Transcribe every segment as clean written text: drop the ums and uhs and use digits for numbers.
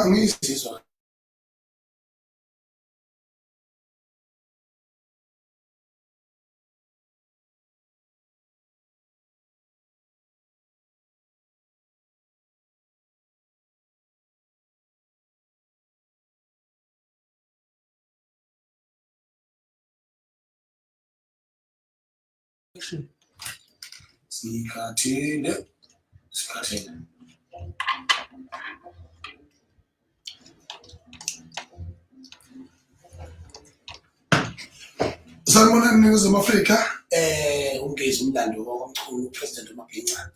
Angizizwa. Sikhathele, sikhathele. Sanibonani Ningizimu Afrika, ungezi umlando wakwaMchunu, uPresident uMabhinca.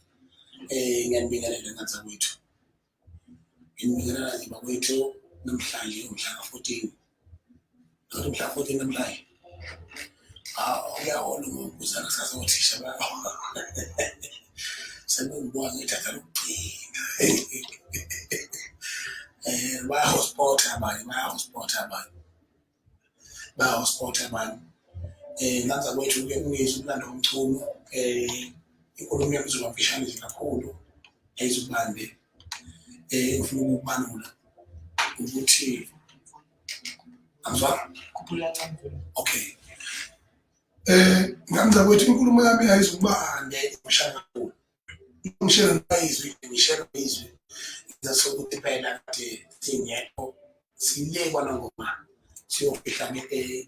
Ngiyanibingelela ngane zakwethu. Nginibingelela nje bakwethu namhlanje umhla ka-14. Ngathi umhla ka-14 namhlanje. Ah, uyahola ngokuzana kusasa othisha bayahola. Sebengibuka ngethatha lokugcina. Baya-hotspot abanye, baya-hotspot abanye. Baya-hotspot abanye. Ngane zakwethu-ke ungezwa umlando woMchunu inkulumo yami izoba mfishane nje kakhulu ayizubande. Ngifuna ukukubalula ukuthi angizwanga? Okay. Ngane zakwethu inkulumo yami ayizukuba nde mfishane kakhulu. Ngishela izwi, ngishela izwi. Ngizokuthi phela kade singekho sile kwaNongoma siyofihla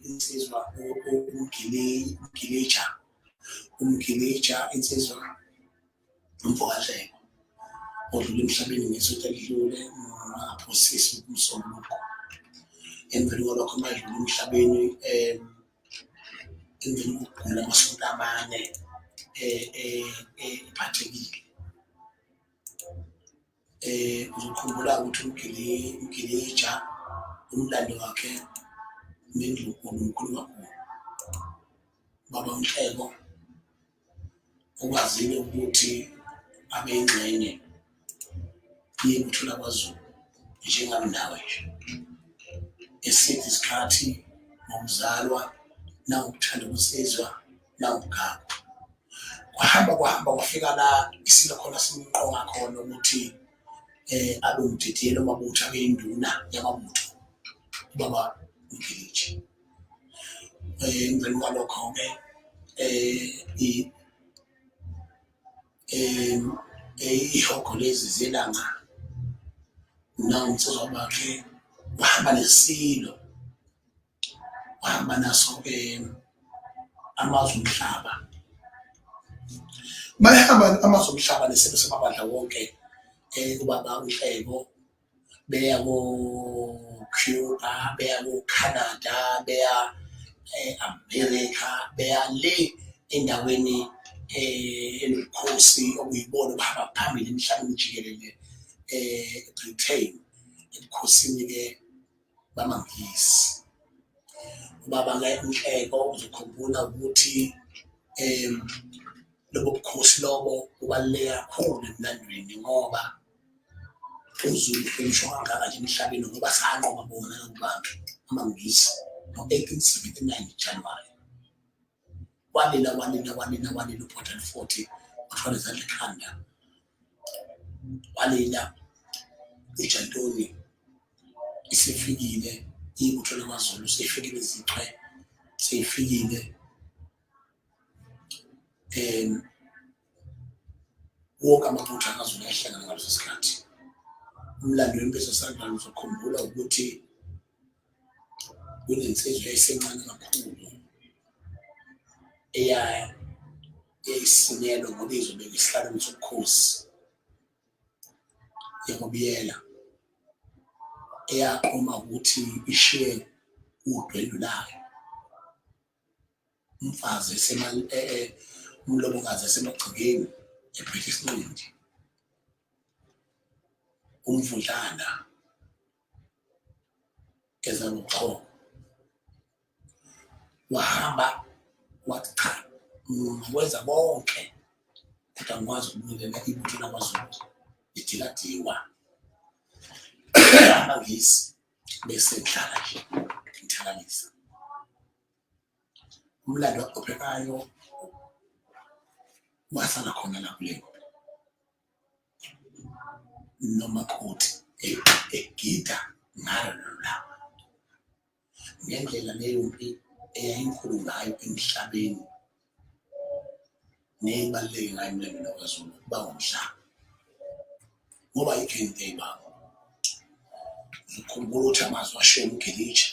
insizwa uMgilija, uMgilija insizwa umfokaNhleko odlule emhlabeni ngesonto elidlule ngaphosisi uMsombuluko. Emveni kwalokho madlule emhlabeni emveni kokugula amasonto amane ephathekile. Uzokhumbula ukuthi uMgilija umlando wakhe nendlunkulu mkhulu kakhulu. Ubaba uNhleko ukwazile ukuthi abe yingxenye yebutho lakwaZulu njengami nawe nje. Eside isikhathi ngokuzalwa nangokuthanda ukusizwa nangokugaba. Kwahamba kwahamba kwafika la isilo khona simqonga khona ukuthi abe umdidiyeli wamabutho abe induna yamabutho ubaba uMgiliji. Emveni kwalokho-ke ihogo lezi zelanga nawunsizwa bakhe wahamba nesilo wahamba naso-ke amazwe omhlaba. Bayahamba amazwe omhlaba nesilo samabandla wonke ubaba uNhleko beya ko-Cuba, beya ko-Canada, beya e-America, beya le endaweni enobukhosi okuyibona obuhamba phambili emhlabeni jikelele e-Britain, ebukhosini-ke bamaNgisi. Ubaba-ke uNhleko uzokhumbula ukuthi lobo bukhosi lobo bubaluleke kakhulu emlandweni ngoba uZulu uhlonishwa kangaka nje emhlabeni ngoba sanqoba bona labo bantu amaNgisi ngo-1879 January. Walila walila walila walila uBhotane 40 wathwala izandla ekhanda walila iJantoni isifikile ibutho lamaZulu seyifikile izichwe seyifikile wonke amabutho akaZulu ayehlangana ngaleso sikhathi. Umlando wempi yaseSandlwana uzokhumbula ukuthi kunensizwa eyayisencane kakhulu eyayisinelwe ngoba izobeka esihlalweni sobukhosi yakoBiyela eyaqoma ukuthi ishiye udwendwe layo. Umfazi umlobokazi esemagcekeni ephethe isinqindi umvudlana ezaluchoko wahamba wathi cha ngakwenza konke kodwa ngikwazi ukunikela ibutho lakwaZulu lidiladiwa amaNgisi bese ngihlala nje ngithalalisa umlando oqophekayo wasala khona la kule nomakoti. Egida ngalo lelo langa ngendlela leyo mpi eyayinkulu ngayo emhlabeni neyibaluleke ngayo emlandweni wakwaZulu ukuba ngumhlaba ngoba ayikho into eyibamba. Ngikhumbula ukuthi amazwi ashiwo uMgiliji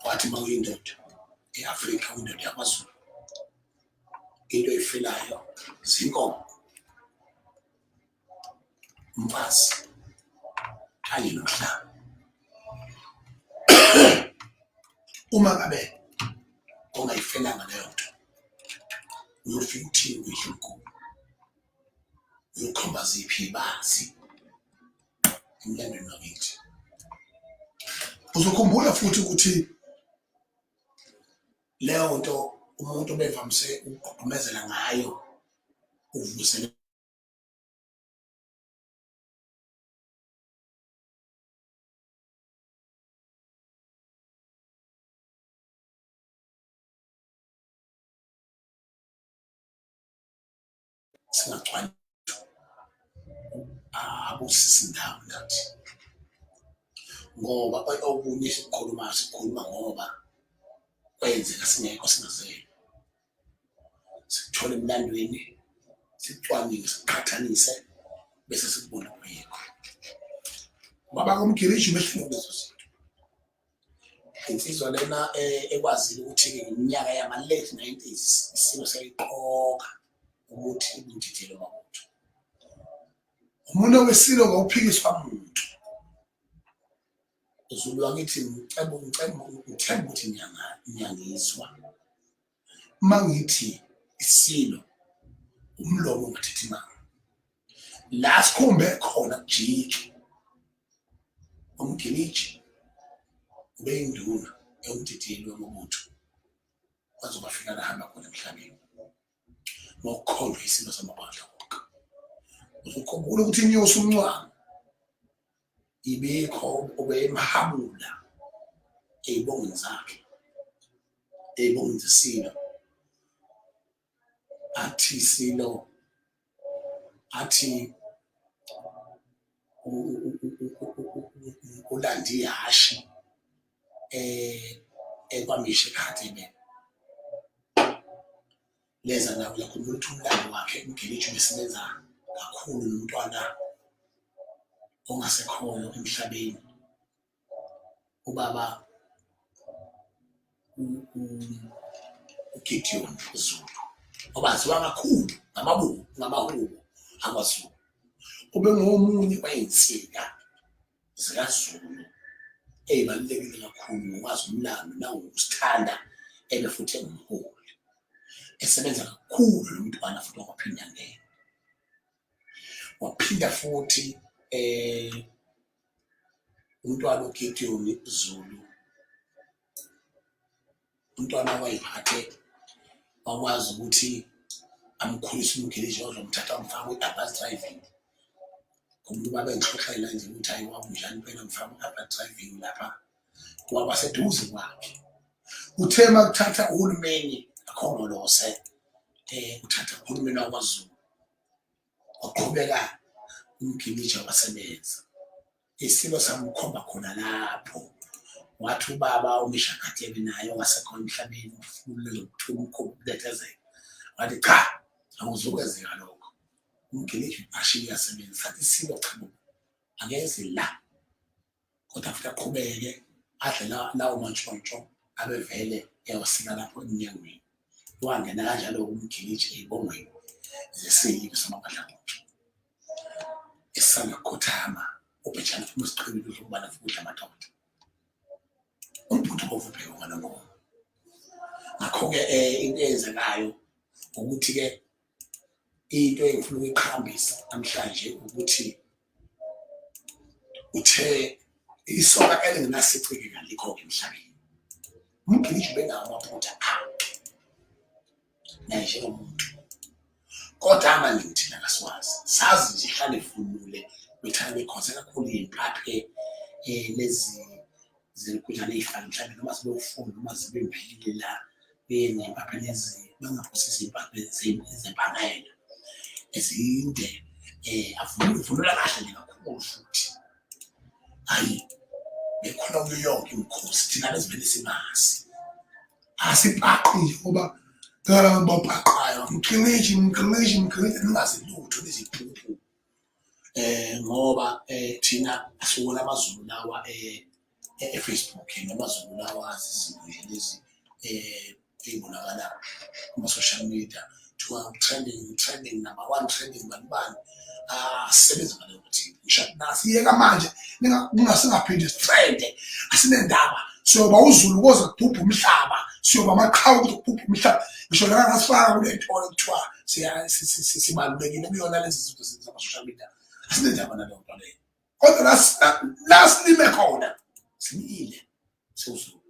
wathi uma uyindoda e-Afrika uyindoda yakwaZulu into oyifelayo zinkomo umfazi kanye nomhlaba. Uma ngabe ungayifelanga leyo nto uyofika uthini kuyihlo mkhulu, uyokhomba ziphi ibazi emlandweni wakithi. Uzokhumbula futhi ukuthi leyo nto umuntu obevamise ukugqugqumezela ngayo uvusele singagcwali abusisi indawo nathi ngoba okunye esikukhulumayo sikhuluma ngoba kwenzeka singekho singazelwe sikuthole emlandweni sikucwaninge sikuqhathanise bese sikubona kuyikho baba komgiriji ubehlule kulezo zinto. Insizwa lena ekwazile ukuthi-ke ngeminyaka yama-late 90s isilo seyiqoka ukuthi ibumthethelo mabutho umuntu wesilo ngawuphikiswa muntu. Zulu wakithi ngiceba ngiceba ngithemba ukuthi niyangizwa uma ngithi isilo umlomo ungathethi imanga la sikhombe khona kujike umgiliji ubeyinduna ewumdidiyeli wamabutho kwaze kwafika la hamba khona emhlabeni ngokukhonjwa isilo samabandla wonke. Uzokhumbula ukuthi inyosi umncwabo ibikho ubeyemhabula ey'bongweni zakhe ey'bongweni zesilo athi isilo athi ulanda ihhashi ekwamisha eKhathebe leza nawo. Uyakhumbula ukuthi umlando wakhe uMgiliji ubesebenza kakhulu nomntwana ongasekhoyo emhlabeni ubaba uGideon Zulu obaziwa kakhulu ngamabubu ngamahubo akwaZulu ubengomunye wayinsika zikaZulu eyibalulekile kakhulu ngokwazi umlando nangokusithanda ebe futhi engumholi esebenza kakhulu lo mntwana futhi wakwaphinda ngene waphinda futhi umntwana uGideon Zulu umntwana wayiphathe wakwazi ukuthi amkhulise umgiliji wazomthatha wamfaka kwi-advance driving. Umuntu babengixoxela nje ukuthi hayi kwakunjani impela ngifaka kwi-advance driving lapha waba seduze kwakhe. Uthe uma kuthatha uhulumeni akhongolose uthatha uhulumeni wakwaZulu waqhubeka umgilija wasebenza. Isilo samkhomba khona lapho wathi ubaba uMisha Khathebe naye ongasekho emhlabeni ufuna lokuthula umkhomba ukunethezeka wathi cha akuzukwenzeka lokho umgiliji ashiye uyasebenza sathi isilo cha bo akeze la kodwa futhi aqhubeke adle lawo mantshontsho abevele eyawasika lapho emnyangweni. Wangena kanjalo umgiliji ey'bongweni zesilo samaBadlakutsha esisanda kukhothama ubhejane funa usiqhibile udla ukubala udla amadoda umbhuti bovu ubheke unganongoma. Ngakho-ke into eyenzekayo ukuthi-ke into engifuna ukuyiqhakambisa namhlanje ukuthi uthe isoka elingenasiciki kalikho-ke emhlabeni. Umgiliji ubenawo amaphutha akhe naye njengomuntu kodwa amaningi thina kasiwazi sazi nje ihlale ivunule bethanda bekhonze kakhulu iy'mpaphe lezi zilukhunyana ey'fake mhlawumbe noma zibe ufundo noma zibe mphilile la ney'mpaphe lezi bangaphosisi iy'mpaphe zempangela ezinde avunula kahle nje kakhulu. kakhulu futhi. Hayi, bekhona kuyo yonke imikhosi, thina bezivele sibazi. Asipaqi nje ngoba bapaqayo mkilishi mkilishi mkilishi ningazi lutho neziphuphu ngoba thina asiwona amaZulu lawa e-Facebook namaZulu lawa azi izinto nje lezi ey'bonakala kuma-social media kuthiwa trending trending number one trending bani bani. Asisebenzi ngaleyo ukuthi ngisho nasiyeka manje ningasingaphinde sitrende, asinendaba. Siyoba uZulu koze kubhubhe umhlaba, siyoba amaqhawe kuze kubhubhe umhlaba. Ngisho la ngasifaka kule nto ekuthiwa sibalulekile kuyona lezi zinto zama-social media, asinendaba naleyo nto leyo. Kodwa la silime khona simile siwuZulu.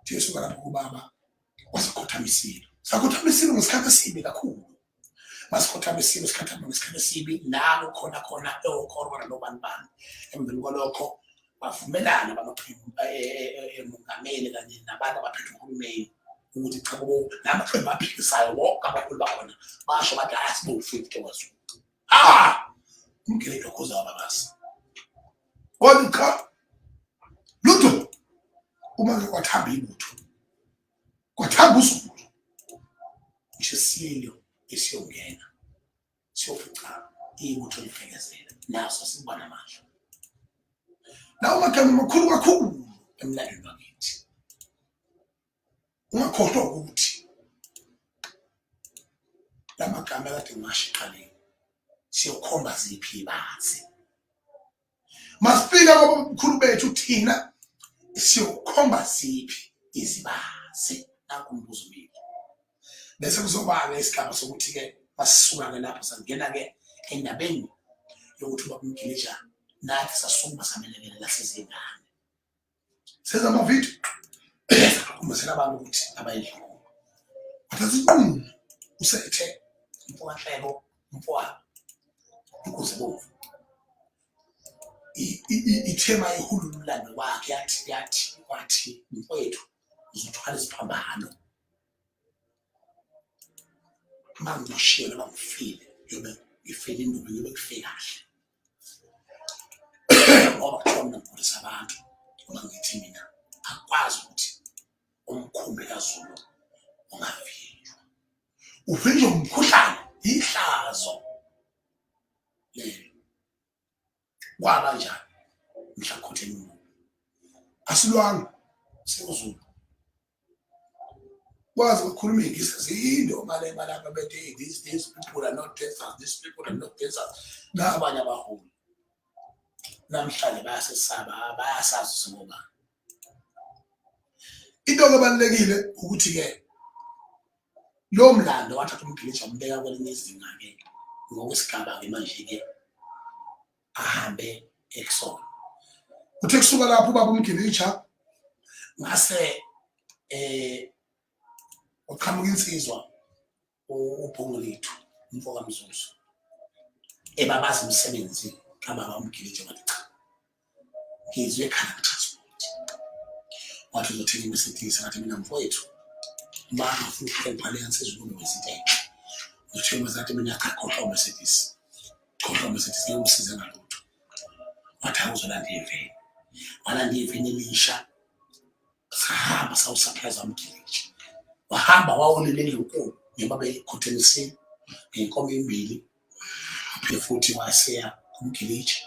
Jesu lapho kubaba wasikhothamisile, sakhothamisile ngesikhathi esibi kakhulu, basikhothamisile sikhathama ngesikhathi esibi la kukhona khona okhorona nobani bani. Emveni kwalokho bavumelana bamaqembu emongameli kanye nabantu abaphethe uhulumeni ukuthi cha bo namaqembu aphikisayo wonke abakhulu bakhona basho bathi hayi asibo-50 kwaZulu. Ah, umgele lokhuza wababasi wathi cha lutho, uma ke kwathamba ibutho kwathamba uZulu ngisho isilo esiyongena siyofica ibutho lifekezela naso siba namandla. Lawo magama makhulu kakhulu emlandweni wakithi. Ungakhohlwa ukuthi la magama akade ngiwasho ekuqaleni siyokhomba ziphi ibazi masifika kwabomkhulu bethu thina siyokhomba ziphi izibazi. Nanku umbuzo mina. Bese kuzoba-ke isigaba sokuthi-ke masisuka-ke lapho sangena-ke endabeni yokuthi ubaba uMgilija nathi sasukuma samelekelela sizingane senza amavidiyo sakhombisela abantu ukuthi abayidlula. Wathatha isinqumo usethe mfokaNhleko mfowabo inkosi ebomvu ithema ihulula umlando wakhe yathi yathi wathi mfowethu uzothwala isiphambano uma ngimoshiye noma ngifile ngiyobe ngifile induku ngiyobe ngife kahle ngoba kuthiwa mina ngigulisa abantu uma ngithi mina akwazi ukuthi umkhumbi kaZulu ungavinjwa, uvinjwa umkhuhlane, ihlazo lelo. Kwaba njani mhla khotheni umuntu asilwanga sewuZulu kwazi ukukhuluma ingisi zindo balema lapha bethe these people are not dancers, these people are not dancers. Nabanye abaholi namhlanje bayasesaba, bayasazi singoba into ebalulekile ukuthi-ke lo mlando wathatha umgilija wambeka kwelinye izinga-ke ngokwesigaba-ke manje-ke ahambe ekusona. Uthe kusuka lapho ubaba umgilija ngase uqhamuka insizwa uBhungu lethu umfo kaMzuzu ebabaza umsebenzi kababa umgilija wathi cha ngizwe ekhala transport wathi uzothenga iMercedes. Ngathi mina mfowethu uma ngafuna ukuhlonipha leya nsizwa kube izinto enhle uzothenga. Ngathi mina cha, khohlwa uMercedes, khohlwa uMercedes, ngeke umsize ngalutho. Wathi awuzolanda iveni, walanda iveni elisha, sahamba sawusurprise wamgilija wahamba wawolele endlunkulu njengoba bekhothanisile ngey'nkomo ey'mbili. Waphinde futhi waseya kumgiliji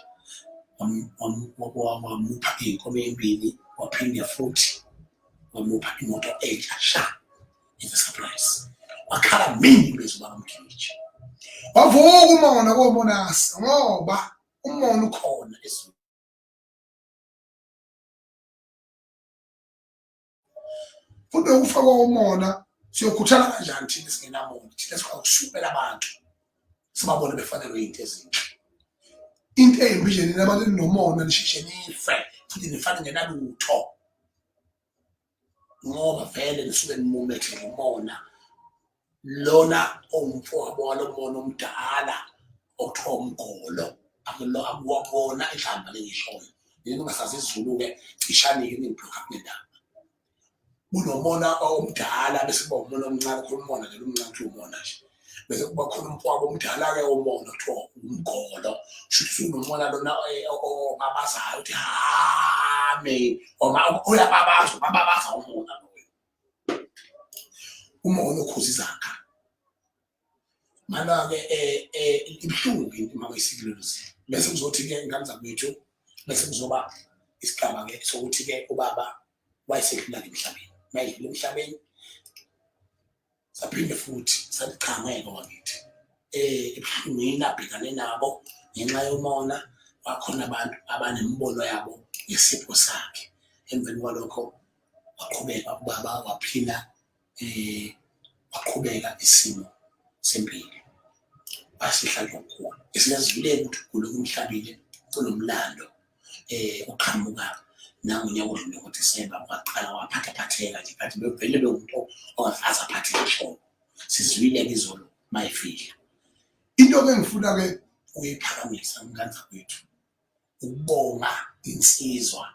wamupha iy'nkomo ey'mbili, waphinde futhi wamupha imoto entsha sha as a surprise. Wakhala mingi kulezi ubaba umgiliji wavuka umona komonasa ngoba umona ukhona ezweni. Futhi ukufakwa umona siyokhuthala kanjani thina singenamona, thina sikwazi ukushukumela abantu sibabone befanelwe into ezinhle. Into embi nje nina abantu eninomona nisheshe nife futhi nifane ngenalutho ngoba vele nisuke nimumethe ngomona lona owumfowabo walo mona omdala okuthiwa umgolo akuwabona inhlamba lengishoyo. Yini ungasazi isiZulu-ke cishani-ke ningibhlokha kule ndaba. Kunomona omdala bese kuba umona omncane, khona umona nje umncane kuthiwa umona nje. Bese kuba khona umfowabo omdala-ke omona kuthiwa umgolo, shuthi unomona lona obabazayo uthi hame, uyababaza, ubababaza umona loyo. Umona okhuza izaga. Mana-ke ibuhlungu into uma isikilelo zimo. Bese kuzothi-ke ngane zakwethu, bese kuzoba isigaba-ke sokuthi-ke ubaba wayesedlula-ke emhlabeni. Mayedlula emhlabeni saphinde futhi sathi cha ngeke wakithi ebuhlungwini abhekane nabo ngenxa yomona kwakhona abantu abanemibono yabo ngesipho sakhe. Emveni kwalokho waqhubeka ubaba waphila waqhubeka isimo sempilo wasihlala okukhulu esingazivuleki ukuthi ugule kumhlabile kunomlando oqhamuka nangonyaka odlule ngoDisemba waqala waphathaphatheka nje kanti bevele bewumuntu ongafazi aphatheke nhlobo. Sizwile-ke izolo mayefihla. Into-ke engifuna-ke ukuyiphakamisa mngani zakwethu ukubonga insizwa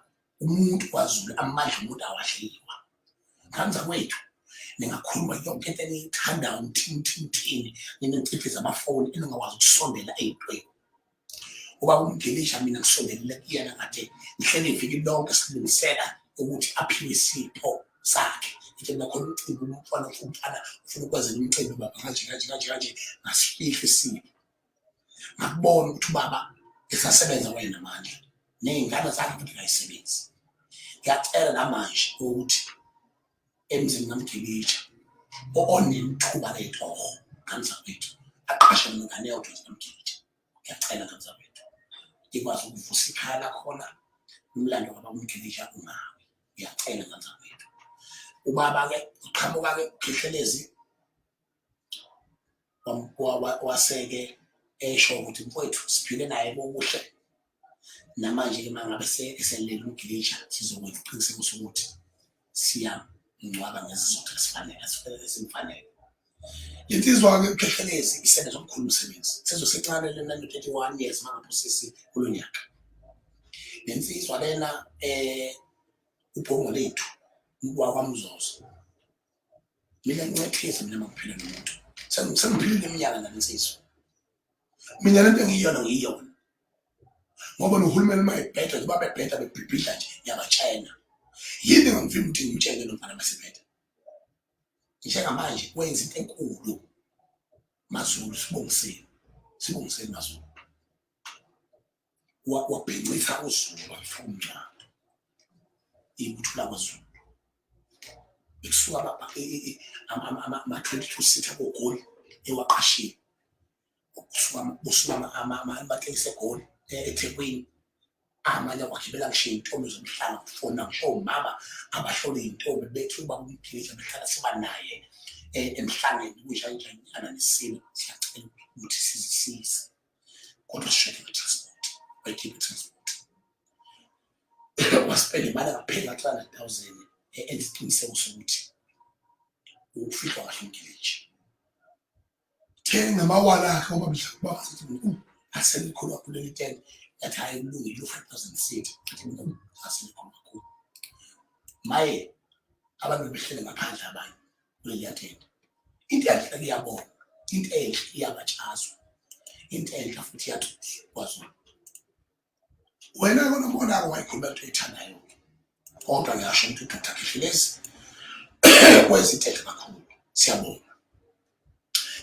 umuntu kwaZulu amandla umuntu awadliwa. Ngane zakwethu ningakhuluma yonke into eniyithandayo nithini thini thini niniciphiza amafoni eningakwazi ukusondela ey'ntweni. Ubaba uMgilisha mina ngisondelile kuyena kade ngihleli iviki lonke silungisela ukuthi aphiwe isipho sakhe. Ngithi mina khona umcimbi umfana umfana ufuna ukwenzela umcimbi baba kanje kanje kanje kanje ngasifihla isipho. Ngakubona ukuthi ubaba esasebenza wayenamandla ney'ngane zakhe futhi kayisebenzi. Ngiyacela namanje ukuthi emzini kaMgilija onethuba ley'toho ngane zakwethu aqashe nengane eyodwa nje kaMgilija. Ngiyacela ngane zakwethu ikwazi ukuvusa ikhaya lakhona umlando kababa uMgilija ungawi. Ngiyacela ngane zakwethu. Ubaba-ke uqhamuka-ke uKhehlelezi waseke esho ukuthi mfowethu siphile naye kokuhle namanje-ke uma ngabe eselele umgilija sizokwenza isiqiniseko sokuthi siyamngcwaba ngesizotha esifanele esimfanele. Le nsizwa-ke uKhehlelezi isebenza omkhulu umsebenzi sezosencane lena no-31 years uma ngabe usisi kulo nyaka. Le nsizwa lena ubhongo lethu wakwaMzozo Mina nginciphise mina mangiphila nomuntu. Sengiphilile iminyaka nale nsizwa. Mina lento engiyiyona ngiyiyona. Ngoba nohulumeni uma ebheda nje babebheda bebhibhidla nje ngiyabatshena. Yini engangivimba ukuthi ngimtshele lo mfana masebheda? Njengamanje wenza into enkulu. MaZulu sibongiseni. Sibongiseni MaZulu. Wabhincisa uZulu wafaka umngcwabo. Ibutho lakwaZulu. Bekusuka ama-22 seater koGoli ewaqashile. Kusuka kusuka amatekisi eGoli eThekwini. Amanye wagibela ngisho iy'ntombi zomhlanga kufona ngisho omama abahlola iy'ntombi bethi ubaba uMgilija behlala siba naye emhlangeni kunjanjani nesilo siyacela ukuthi sizisize. Kodwa sishele nge-transport wayikhipha i-transport wasipenda imali engapheli ka-300,000 enesiqiniseko sokuthi ufihlwa kahle umgiliji. Thenga amawala akhe ngoba mhlawumbe basithi aselikhulu kakhulu leli tende yathi hhayi kulungile u-5,000 seat athi aselikhulu kakhulu maye abantu behlele ngaphandle abanye kuleliya tende. Into enhle iyabonwa, into enhle iyabatshazwa, into enhle futhi iyathuswa kwaZulu. Wena kona umbonako wayikhuluma into oyithandayo kodwa ngiyasho ukuthi uDr Khehlelezi wenza into enhle kakhulu. Siyabonga.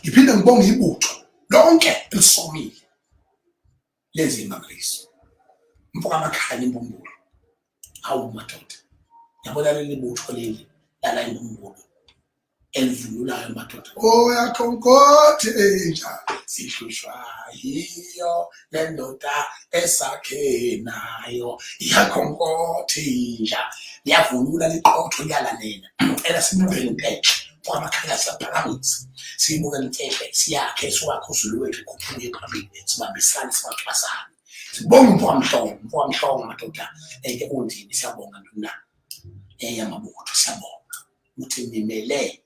Ngiphinde ngibonge ibutho lonke elisomile lenze imangaliso. Mfoka amakhanya imbumbulu. Hawu madoda. Yabona leli butho leli lala imbumbulu elivunulayo madoda. Oyakhonkothe entsha sihlushwa yiyo le ndoda esakhe nayo iyakhonkothe inja liyavunula liqotho liyalalela. Ngicela sibukele into enhle kwamakhaya siyaphakamisa siyibukele into enhle siyakhe siwakhe uZulu wethu ukhuphuke phambili sibambisane sibacwasane. Sibonga umfowamhlongo umfowamhlongo madoda eke undini siyabonga nduna eyamabutho siyabonga ukuthi nimele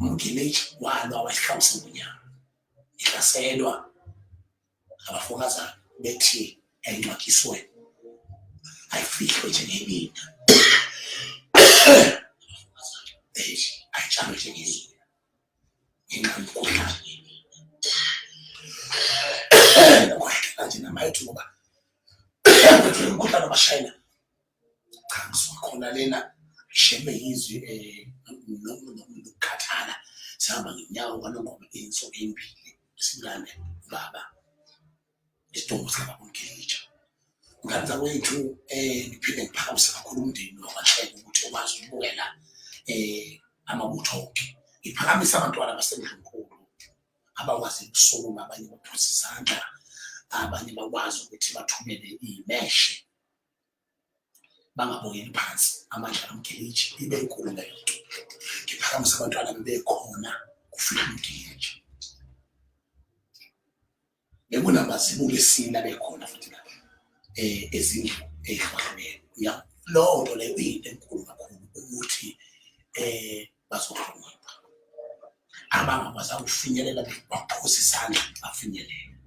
umgiliji walwa wahlawusa ngonyama ihlaselwa abafokazana bethi ayingcwatyiswe ayifihlwe njengenina ayitshalwe njengenina. Ngenxa yomkhuhlane. Kwehlela nje namayethu ngoba umkhuhlane wamashayina. Cha, ngisuka khona lena sheme yizwi nokukhathala, sihamba ngenyawo kwaNongoma iy'nsuku ey'mbili simlande ubaba, isidumbu sikababa uMgilija. Ngane zakwethu, ngiphinde ngiphakamise kakhulu umndeni wakwaNhleko ukuthi ukwazi ukubukela amabutho-ke. Ngiphakamise abantwana baseNdlunkulu abakwazi ukusukuma, abanye baphose izandla, abanye bakwazi ukuthi bathumele iy'meshe, bangabukeli phansi amandla kaMgiliji, ibe inkulu leyo nto. Ngiphakamise abantwana bebekhona kufika uMgiliji. Bekunamazibulo esine abekhona futhi lapha ezindlu ey'hlukahlukene. Ya, leyo nto leyo iyinto enkulu kakhulu ukuthi bazohlonipha. Abangakwazanga ukufinyelela baphosa isandla bafinyelele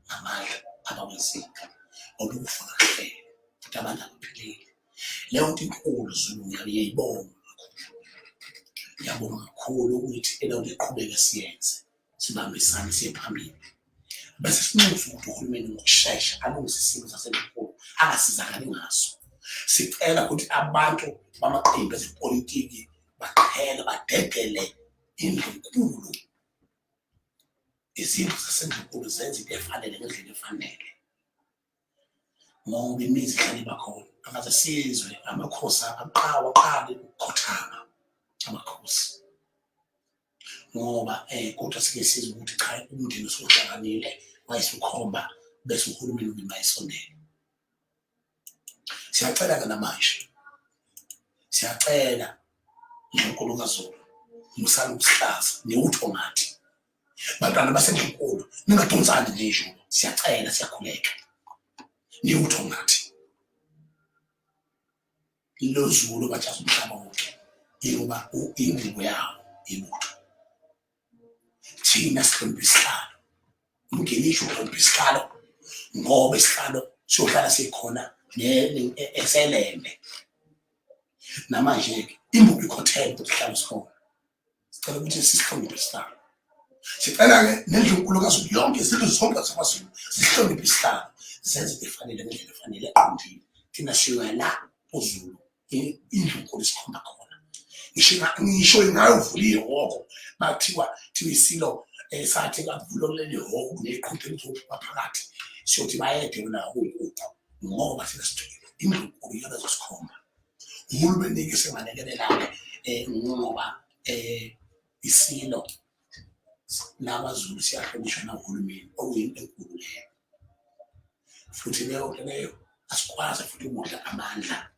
ngamandla abawenzile ngoba ukufa kakuhlele futhi abantu abaphilile. Leyo nto inkulu Zulu, ngiyayibonga kakhulu. Ngiyabonga kakhulu ukuthi leyo nto iqhubeke siyenze. Sibambisane siye phambili bese sinxusa ukuthi uhulumeni ngokushesha alungise isimo saseNdlunkulu angasizakali ngaso. Sicela ukuthi abantu bamaqembu ezepolitiki baqhele badedele indlunkulu, izindlu zasendlunkulu zenze into efanele ngendlela efanele ngoba imizi ihlale iba khona. Akaze sizwe amakhosi aqale ukukhothama amakhosi ngoba kodwa sike sizwe ukuthi cha, umndeni usuhlanganile wayesukhomba bese uhulumeni ubima esondele. Siyacela-ke namanje, siyacela Ndlunkulu kaZulu, musani ukusihlaza niwutho ngathi bantwana baseNdlunkulu, ningadonsani njenjulo, siyacela, siyakhuleka, niwutho ngathi lo Zulu bajaza umhlaba wonke ingoba ingubo yawo ibutho. Thina sihlonipha isihlalo, umgenisho uhlonipha isihlalo ngoba isihlalo siyohlala sikhona eselembe. Namanje-ke imbubu ikhothele ukuthi isihlalo sikhona, sicela ukuthi sisihloniphe isihlalo. Sicela-ke nendlunkulu kaZulu yonke, izindlu zonke zakwaZulu zihloniphe isihlalo, zenze into efanele ngendlela efanele eqondile. Thina siyoya la uZulu indlunkulu isikhomba khona, ngisho ngisho ingayovula ihhoko, bathiwa thiwa isilo sathi kakuvulwa kuleli hhoko kuneqhude elizophuma phakathi, siyothi bayede wena kuyinkukhu ngoba thina sithukile indlunkulu iyona ezosikhomba. Uhulumeni-ke sengalekelela-ke ngoba isilo nakwaZulu siyahlonishwa nawuhulumeni, okuyinto enkulu leyo futhi leyo nto leyo asikwazi futhi ukudla amandla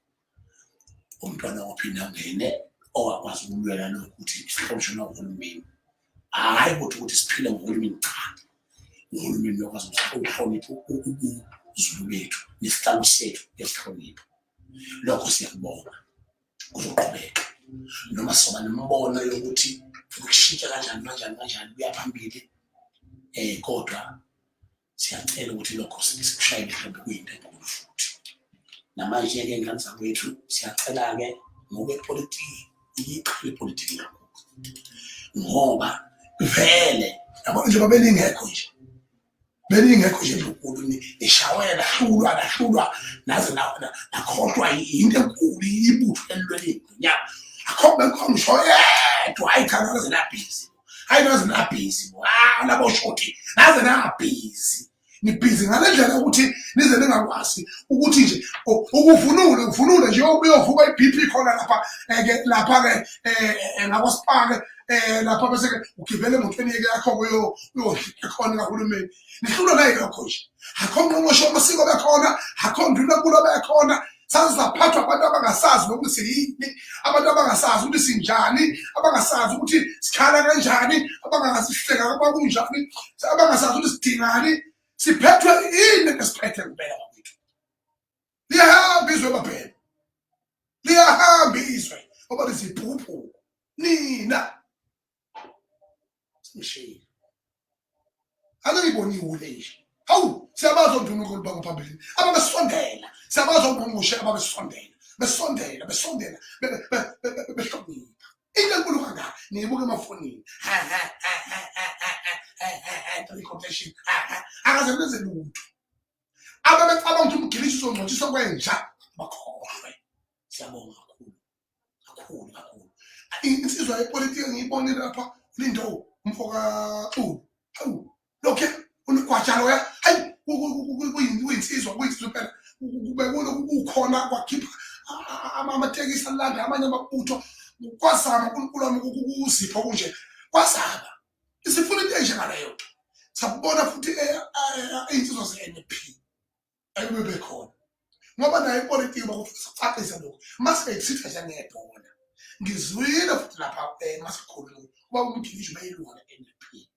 umntwana waphinda angene owakwazi ukulwela lokhu ukuthi sihlonishwe nawuhulumeni. Hhayi ukuthi ukuthi siphile ngohulumeni, cha, uhulumeni uyakwazi ukuhlonipha ubuZulu bethu nesihlalo sethu esihlonipha, lokho siyakubonga kuzoqhubeka noma soba nemibono yokuthi ukushintsha kanjani kanjani kanjani kuya phambili, kodwa siyacela ukuthi lokho sikushayele ihlombe, kuyinto enkulu futhi. Namanje-ke ngane zakwethu, siyacela-ke ngoba ipolitiki iyiqhele ipolitiki kakhulu ngoba vele yabo njengoba belingekho nje, belingekho nje ndlunkulu, nishawe nahlulwa nahlulwa naze nakhohlwa yinto enkulu ibutho elilwele ingonyama, akho bekho ngisho yedwa. Hayi cha, naze nabhizi, hayi naze nabhizi, ah labo shoti, naze nabhizi, nibhizi ngale ndlela yokuthi nize ningakwazi ukuthi nje ukuvunule uvunule nje uyovuka i-BP khona lapha ke lapha ke ngakwasipake lapha, bese ke ugibele emotweni yeke yakho uyodla khona kahulumeni. Nihlulwa nayilokho nje, akho ngqongqoshe wamasiko bekhona, akho ndunankulu bekhona, saze saphathwa abantu abangasazi nokuthi siyini, abantu abangasazi ukuthi sinjani, abangasazi ukuthi sikhala kanjani, abangasihleka kunjani, abangasazi ukuthi sidingani, siphethwe yini esiphethe ngempela bakwethu. Liyahamba izwe baphela, liyahamba izwe ngoba liziphukuphuku nina singishiyile. Ake ngibone iwule nje, hawu, siyabazi ondunankulu bangaphambili ababesondela, siyabazi ongqongqoshe ababesondela, besondela besondela, behlonipha. Into enkulu kangaka niyibuka emafonini, three quotation, akaze nenze lutho. Ababecabanga ukuthi umgilishi uzongcotshiswa kwenja bakhohlwe. Siyabonga kakhulu kakhulu kakhulu. Insizwa yepolitiki ngiyibonile lapha, Lindo umfo kaXulu, hawu, lokhe unogwaja loya, hayi, kuyinsizwa, kuyinsizwa impela. Bekuloku kukhona kwakhipha amatekisi alanda amanye amabutho, kwazama uNkulunkulu wami ukuzipha kunje, kwazama isifuna into enjengaleyo. Sabona futhi iy'nsizwa ze-NP ekube bekhona ngoba nayo ipolitiki bakucacisa lokhu mase ithitha njengebhola. Ngizwile futhi lapha masikhuluma uba umgiliji bayilunga le-NP.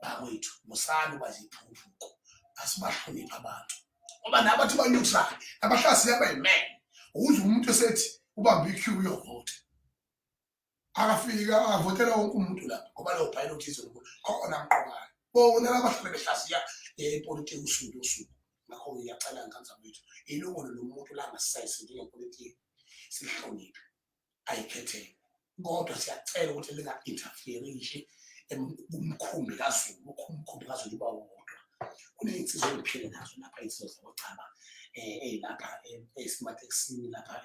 Bakwethu, musani uba ziphukuphuku, asibahloniphe abantu ngoba nabathi ba-neutral nabahlaziya bayimele. Ukuze umuntu esethi ubambe i-queue uyovota, akafika avotela wonke umuntu lapha ngoba leyo bhayilo izwe khona mqokayo bona labahlale behlaziya ipolitiki usuku nosuku. Ngakho ngiyacela ngane zakwethu, ilungelo lomuntu langasese njengepolitiki sihloniphe, ayikhethele, kodwa siyacela ukuthi linga-interfere kumkhumbi kaZulu. Umkhumbi kaZulu uba wodwa. Kuney'nsizwa engiphile nazo lapha, iy'nsizwa zakoChaba ey'lapha ey'sematekisini lapha,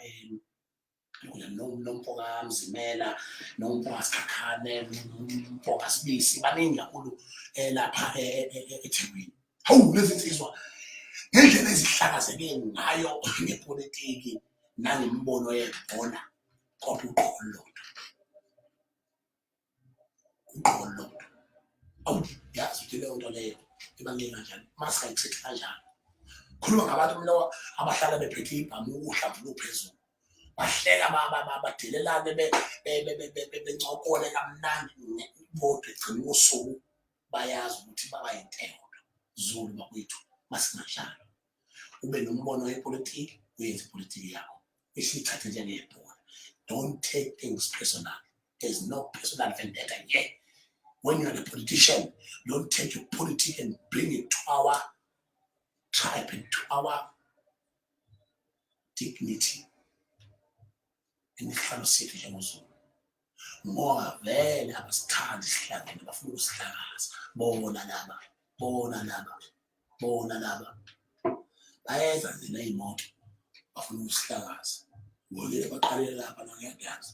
nomfo kaMzimela, nomfo kaSikhakhane, nomfo kaSibisi, baningi kakhulu lapha eThekwini. Hawu, lezi nsizwa ngendlela ezihlakazeke ngayo ngepolitiki nangemibono yebhola, kodwa uqobo lodwa, uqobo lodwa. Awu, yazi ukuthi leyo nto leyo ibaluleke kanjani masingayithethi kanjani. Khuluma ngabantu mina abahlala bephethe ibhamu, uhlamvu luphezulu, bahleka, badelelane, bencokole kamnandi, bodwa egcina usuku bayazi ukuthi babayintengo. Zulu bakwethu, masinganjalo. Ube nombono wepolitiki, uyenze ipolitiki yakho, isiyithathe njengebhola. Don't take things personal. There's no personal vendetta here. When you're a politician, don't take your politics and bring it to our tribe and to our dignity nesihlalo sethu njengoZulu, ngoba vele abasithandi sihlangene, bafuna ukusihlakaza. Bona laba, bona laba, bona laba bayeza nje ney'moto, bafuna ukusihlakaza. Ngokile baqalele lapha, la ngiyakuyazi.